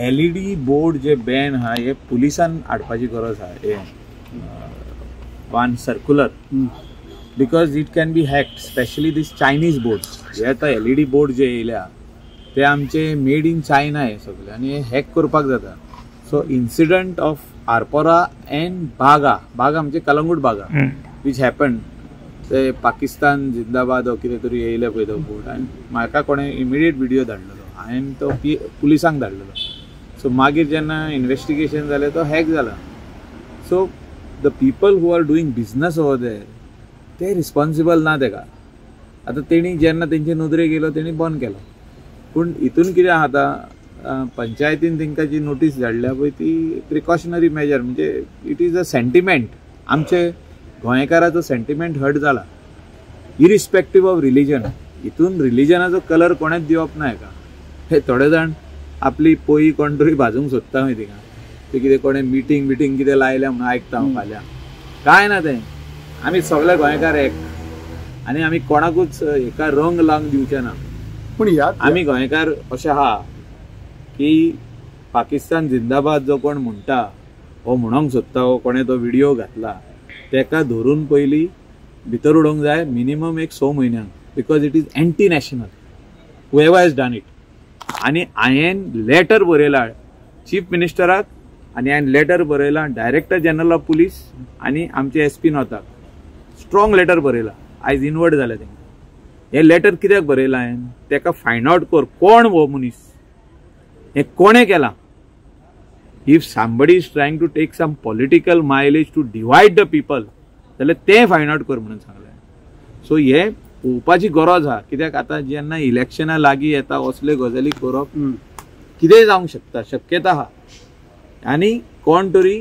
LED board जे Ben आहा हे पुलिसान हाडपाची गरज आहा, हे one circular, because it can be hacked, specially this Chinese boards. हे आतां एलईडी बोर्ड जे येयल्या ते आमचे मेड इन चायना हे सगळे आनी हे हॅक करपाक जाता. So incident of Arpora and Baga, Baga म्हणजे कलंगूट बागा which happen, ते पाकिस्तान जिंदाबाद हो कितें तरी येयले पळय तो बोर्ड, आनी म्हाका कोणें इमिडिएट व्हिडियो धाडलेलो, हांवें तो पुलिसांक धाडलेलो. सो मागीर जेन्ना इन्वेस्टिगेशन जालें तो हॅक जाला. So the people who are doing business over there ते रिस्पॉन्सिबल ना तेका. आतां तेणी जेन्ना तेंचे नदरेक येयलो तेणी बंद केलो, पूण हितून कितें आहा आतां पंचायतीन तेंकां जी नोटीस धाडल्या पळय ती प्रिकॉशनरी मेजर, म्हणजे it is a sentiment. आमचे गोंयकाराचो सेंटिमेंट हर्ट जाला इरिस्पेक्टीव ऑफ रिलीजन. हितून रिलीजनाचो कलर कोणेच दिवप ना हेका. हे थोडे जाण आपली पोयी कोण तरी भाजूंक सोदता मागीर थिंगा, ते कितें कोणें मिटींग बिटींग कितें लायल्या म्हणून आयकता हांव फाल्यां. कांय ना तें, आमी सगळे गोंयकार एक आनी आमी कोणाकूच हेका रंग लावंक दिवचे ना. पूण ह्या आमी गोंयकार अशें आहा की पाकिस्तान जिंदाबाद जो कोण म्हणटा हो म्हणोंक सोदता हो कोणें तो व्हिडियो घातला तेका धरून पयलीं भितर उडोवंक जाय मिनिमम एक 6 म्हयन्यांक, because it is anti national whoever has done it. आनी हांवें लेटर बरयला चीफ मिनिस्टराक आनी हांवें लेटर बरयला डायरेक्टर जनरल ऑफ पुलीस आनी आमचे एस पी नॉर्थाक, स्ट्रॉंग लेटर बरयला. आयज इनवर्ड जालें तेंकां. हें लेटर कित्याक बरयलां हांवें, तेका फायंड आवट कर कोण हो मनीस, हें कोणें केलां. If somebody is trying to take some political mileage to divide the people जाल्यार तें फायंड आवट कर म्हणून सांगलें. सो हें पळोवपाची गरज आहा, कित्याक आतां जेन्ना इलेक्शनां लागीं येता असले गजाली करप कितेंय जावंक शकता, शक्यता आहा. आनी कोण तरी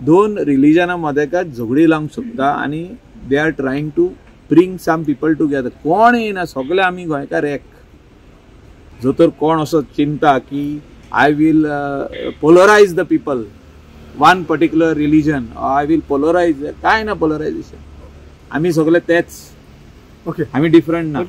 दोन रिलीजना मदेकाच झगडी लावंक शकता आनी they are trying to bring some people together. कोण येयना, सगळे आमी गोंयकार एक. जो तर कोण असो चिंता की I will polarize the people, one particular religion, I will polarize, काय ना पोलरायझेशन, आमी सगळे तेच, ओके, आमी डिफरंट ना.